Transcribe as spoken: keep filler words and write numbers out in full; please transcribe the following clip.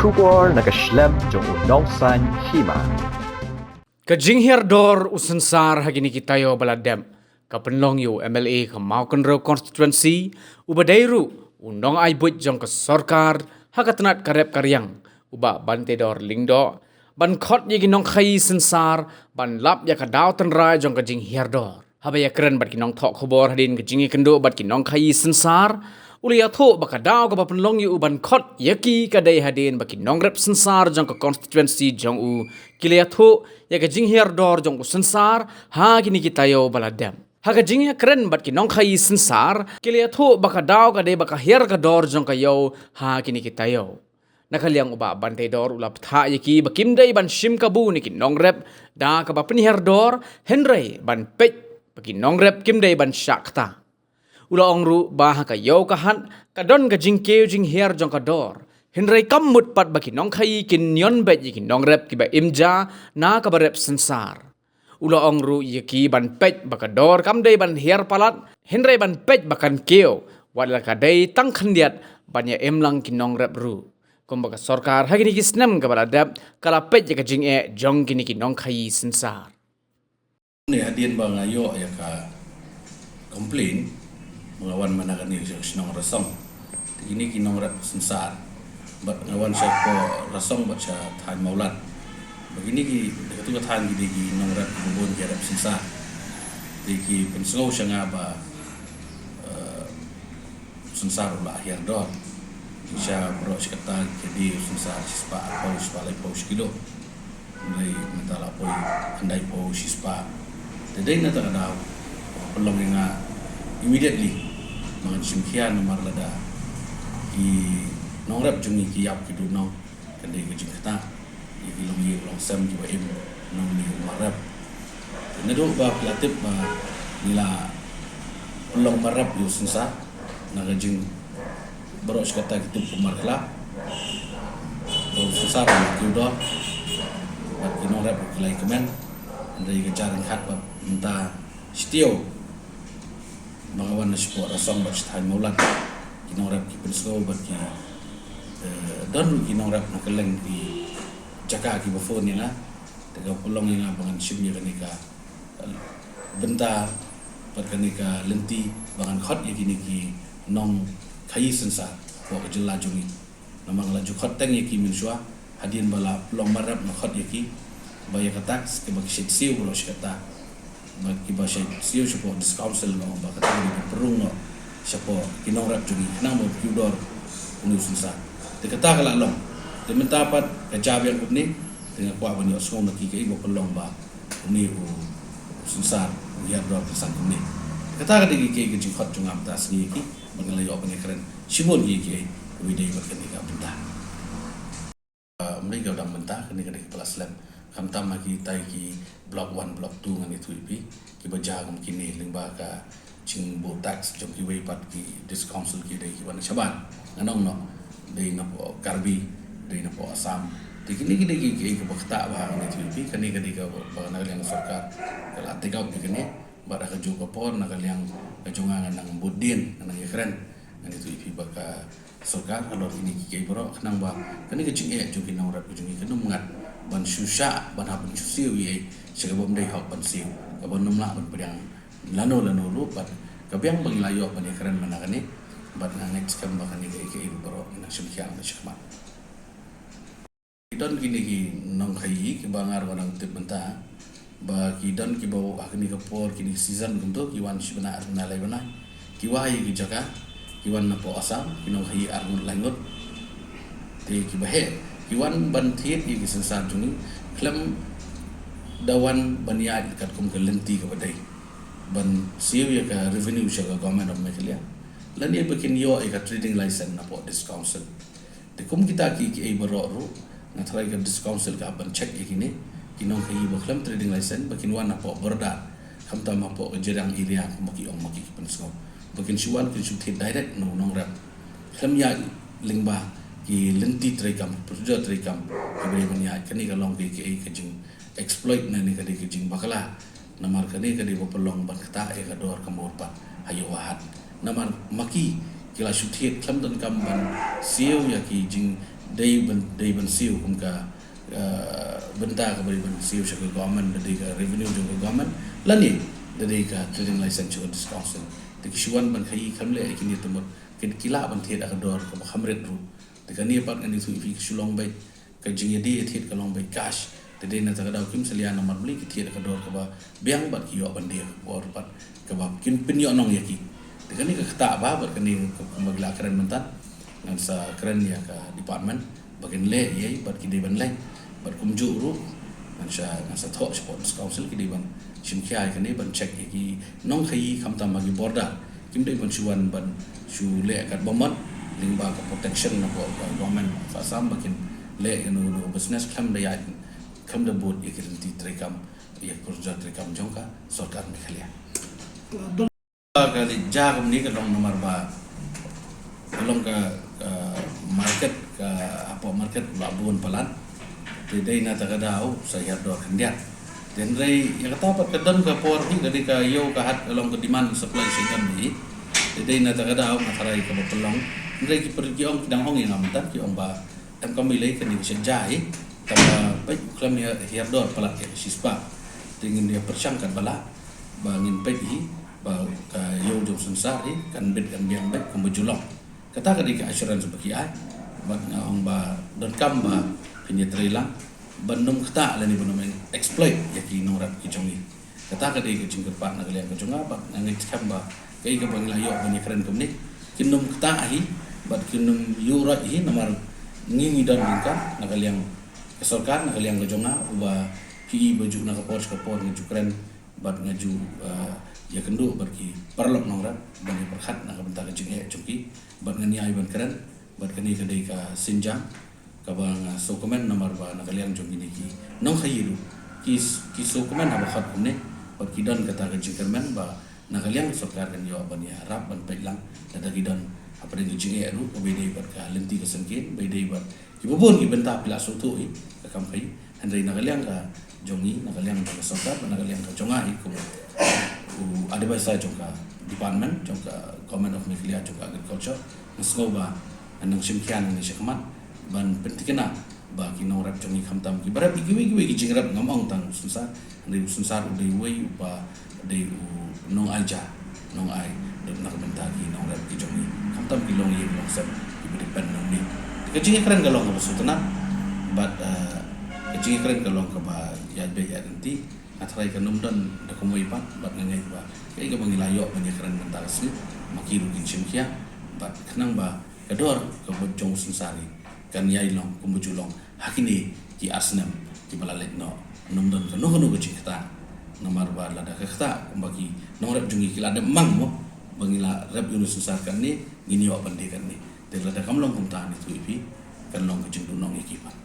Khubor na ka shlem jong u Nongsaiñ Hima. Ka jinghiar dor u synsar ha kine ki taïew ba la dep ka pynlong ïa u M L A ka Mawkynrew constituency, uba dei ruh u nongai buit jong ka sorkar ha ka tnat ka rep ka riang, u Bah Banteidor Lyngdoh, ban khot ïa ki nongkhaïi synsar ban lap ïa ka daw tynrai jong ka jinghiar dor. Haba ïakren bad ki nongthoh khubor hadien ka jingïakynduh bad ki nongkhaïi synsar, u la ïathuh ba ka daw kaba pynlong ïa u ban khot ïa ki ka dei hadien ba ki nongrep synsar jong ka constituency jong u ki la ïathuh ïa ka jinghiar dor jong u synsar ha kine ki taïew ba la dep. Ha ka jingïakren bad ki nongkhaïi synsar, ki la ïathuh ba ka daw ka dei ba ka hiar ka dor jong ka ïew ha kine ki taïew. Na ka liang u Bah Banteidor u la bthah ïa ki ba kim dei ban shim kabu na ki nongrep da kaba pynhiar dor, hynrei ban peit ba ki nongrep kim dei ban shah kata. U la ong ruh ba ha ka ïew ka hat ka don ka jingkiew jinghiar jong ka dor, hynrei kam mut pat ba ki nongkhaïi kin ñion beit ïa ki nongrep kiba im ja na kaba rep synsar. U la ong ruh ïa ki ban peit ba ka dor kam dei ban hiar palat, hynrei ban peit ba kan kiew, wat la ka dei tang khyndiat ban ïa im lang ki nongrep ruh. Kumba ka sorkar ha kine ki snem kaba la dep ka la peit ïa ka jingeh jong kine ki nongkhaïi synsar. Ni hadien ba nga ïoh ïa ka complain, ba nga wan mana kane ka shnong Rasong. Te kine ki nongrep synsar. Bad nga wan sha ko Rasong bad sha thaiñ Mawlad. Ba kine ki, da katu ka thaiñ ki dei ki nongrep ki bun ki rep synsar. Te ki pynsngew sha nga ba, eh, synsar u la hiar dor. Sha baroh shi katta ki dei synsar shispah arphew, shispah laiphew shi kilo. Hynrei mynta la poi hyndaiphewshispah. Te dei na kata ka daw, pynlong ïa nga immediately ba ngan shim khia namar lada ki nongrep jong ngi ki ïap ki duhnong, kan dei ka jingkata ïa ki longïing longsem kiba im na une u marep. Te naduh ba phi la tip ba ngi la pynlong marep ïa u synsar, na ka jing baroh shi katta ki tup kumar khlap. Ba u synsar u la kiew dor bad ki nongrep ki la ïa kmen. Hynrei ka jingryngkat bad mynta shi taïew ba nga wan na shapoh Rasong bad shi thaiñ Mawlad, ki nongrep ki pynsngew bad ki, eh, don ruh ki nongrep na kylleng ki jaka kiba phone ïa nga. Te ka pynlong ïa nga ba ngan shim ïa kane ka bynta bad kane ka lynti ba ngan khot ïa kine ki nongkhaïi synsar hapoh ka jylla jong ngi. Namar nga la ju khot teng ïa ki mynshuwa, hadien ba la pynlong marep nga khot ïa ki ba ïa ka tax kaba ki shait siew baroh shi katta, ba kiba shait siew shapoh District Council, nga ong ba kata ka dei ban pynrung noh shapoh ki nongrep jong ngi khnang ba kiew dor une u synsar. Te kata ka la long. Te mynta pat ka jia biang kumne, te nga kwah ban ïohsngew na ki kaei ba pynlong ba une u synsar u hiar dor kynsan kumne. Kata ka dei ka, ka jingkhot jong nga mynta sngi ïa ki, ba nga la ïoh ban ïakren shibun ïa ki, kiwei de bad kane ka bynta. Ah, mlei ka dang bynta, kane ka dei ka pla slem. Khamtam ha kitai ki block one, block two ngan ïathuh ïa phi, kiba jia kum kine lyngba ka jingbuh tax jong kiwei pat ki District Council ki dei kiba na shabar. Ngan ong noh, dei napoh Karbi, dei napoh Assam. Te kine ki dei ki, ki, kiba ktah ba ngan ïathuh ïa phi, kane ka dei kaba na ka liang sorkar ka la take out ïa kine. Bad ha kajuh ka por na ka liang ka jong nga ngan nang bud dien, ngan nang ïakren, ngan ïathuh ïa phi bad ka sorkar halor kine kiei kiei baroh, khnang ba kane ka jingeh jong ki nongrep ka jong ngi kan ym ngat ban shu shah, ban hap ban shu siew ei ei sha kaba ym dei hok ban siew, kaba ym lah ban pdiang lano lano ruh. Bad ka biang ba ngi la ïoh ban ïakren mynta kane, bad nga ngeit skhem ba kane kaei kaei baroh ngi nang shim khia na shakhmat. Ki don kine ki nongkhaïi kiba nga ruh nga dang tip mynta ba ki don kiba ha kine ki por, kine ki season kumto, ki wan shi bnai, ar bnai, lai bnai. Ki wai ïa ki jaka, ki wan napoh Assam, ki nongkhaïi ar ngut lai ngut. Te kiba heh, ki wan ban thied ïa ki synsar jong ngi, khlem da wan ban ïaid katkum ka lynti kaba dei, ban siew ïa ka revenue sha ka Government of Meghalaya. Lane ba kin ïoh ïa ka trading license napoh District Council. Te kum kita ki, kiei baroh ruh, nga tharai ka District Council ka hap ban check ïa kine ki nongkhaïi ba khlem trading license, ba kin wan hapoh border, khamtam hapoh ka Jirang area, kumba ki ong ma ki, ki pynsngew. Ba kin shu wan, kin shu thied direct na u nongrep. Khlem ïaid lyngba ki lynti treikam, procedure treikam, kiba dei ban ïaid. Kane ka long ka, ka, ka jing exploit, ne, ne ka dei ka jingbakla. Namar kane ka dei ba pynlong ban ktah ïa ka dor ka mur pat ha ïew ha hat. Namar ma ki, ki la shu thied khlem donkam ban siew ïa ki jing, dei ban, dei ban siew kum ka, eh, bynta kaba dei ban siew sha ka government, da dei ka revenue jong ka government, lane da dei ka trading license jong ka District Council. Te ki shu wan ban khaii kham leh ïa kine te mut, ki, ki lah ban thied ha ka dor kaba kham rit ruh. Te kane pat ngan ïathuh ïa phi, ka shu long beit ka jingïadie thied, ka long beit cash. Te dei na kata ka daw kim salia namar balei, ki thied ha ka dor kaba biang bad ki ïoh ban die ha ka por pat kaba kin pynïoh nong ïa ki. Te kane ka ktah bha, bad kane ka, kumba ngi la kren mynta, ngan sa kren ïa ka department ba kin leh ei ei bad ki dei ban leh. Bad kumjuh ruh ngan sa, ngan sa thoh shapoh District Council, ki dei ban shim khia ïa kane, ban check ïa ki nongkhaii, khamtam ha ki border. Kim dei ban shu wan ban shu leh katba mon, lyngba ka protection na ka government of Assam, ba kin leh ïa kano kano business khlem da ïaid, khlem da bud ïa ki lynti treikam, ïa ka procedure treikam jong ka sorkar Meghalaya. Ka leit jia kumne ka long namar ba ka long ka, ka market, ka hapoh market la bun palat. Te dei na kata ka daw sa hiar dor khyndiat. Te hynrei ïa kata pat ka don ka por hi, ka dei ka ïew ka hat, ka long ka demand supply sha ïa hi. Te dei na kata ka daw nga tharai kaba pynlong. Hynrei ki per-, ki ong, ki dang ong ïa nga mynta, ki ong ba em kam lei, kane ka shet jia hi, tang ba peit u khlem hiar, hiar dor palat ïa ka shispah. Te ngin ïa pyrshang katba lah ba ngin peit hi ba ka ïew jong Sunsar hi kan bit kan biang beit kumba ju long. Kata ka dei ka assurance ba ki ai. Bad nga ong ba donkam ba phin ïatrei lang ban ym ktah lane ban ym exploit ïa ki nongrep ki jong ngi. Kata ka dei ka jingkyrpad na ka liang ka jong nga, bad nga ngeit skhem ba kaei kaba ngi la ïoh ban ïakren kumne, kin ym ktah hi bad kin ym ïuh roit hi, namar ngi ngi don ryngkat na ka liang ka sorkar, na ka liang ka jong nga, uba phi i ba ju na ka por sha ka por nga ju kren bad nga ju, eh, ïakynduh bad ki paralok nongrep ban ïapyrkhat na ka bynta ka jingeh jong ki, bad ngan ïai ban kren. Bad kane ka dei ka sienjam kaba nga sngewkmen namar ba na ka liang jong kine ki nongkhaii ruh ki, ki sngewkmen haba khot kumne, bad ki don kata ka jingkyrmen ba na ka liang ka sorkar kan ïoh ban ïarap ban peit lang lada ki don hapdeng ka jingeh ruh, kaba ïadei bad ka lynti ka syngkien, ba ïadei bad kiba bun ki bynta phi la sngewthuh hi, ka kam khaii. Hynrei na ka liang ka jong ngi, na ka liang jong ka sorkar, na ka liang ka jong nga hi kum u advisor jong ka department, jong ka Government of Meghalaya, jong ka agriculture, nga sngew ba ngan nang shim khia nangne shakhmat ban pynthikna ba ki nongrep jong ngi, khamtam kiba rep ïa kiwei kiwei ki jingrep, ngam ong tang u Sunsar, hynrei u Sunsar u dei uwei uba dei u nongai ja, nongai dei na ka bynta ki nongrep ki jong ngi, khamtam ki longïing longsem kiba depend na une. Te ka jingïakren ka long kaba sngewtynnat bad, eh, ka jingïakren ka long kaba ïaid beit ïaid lynti. Nga tharai kan ym don da kumwei pat, bad nga ngeit ba kaei kaba ngi la ïoh ban ïakren mynta ka sngi, ma ki ruh kin shim khia, bad khnang ba ka dor kaba jong u Sunsar hi kan ïai long kumba ju long ha kine ki ar snem kiba la leit noh. Ym don kano kano ka jingktah. Namar ba lada ka ktah, kumba ki nongrep jong ngi ki la dep mang mo ba ngi la rep ïa une u Sunsar katne, ngin ïoh ban die katne. Te lada kam long kumta, ngi ïathuh ïa phi, kan long ka jingduhnong ïa ki pat.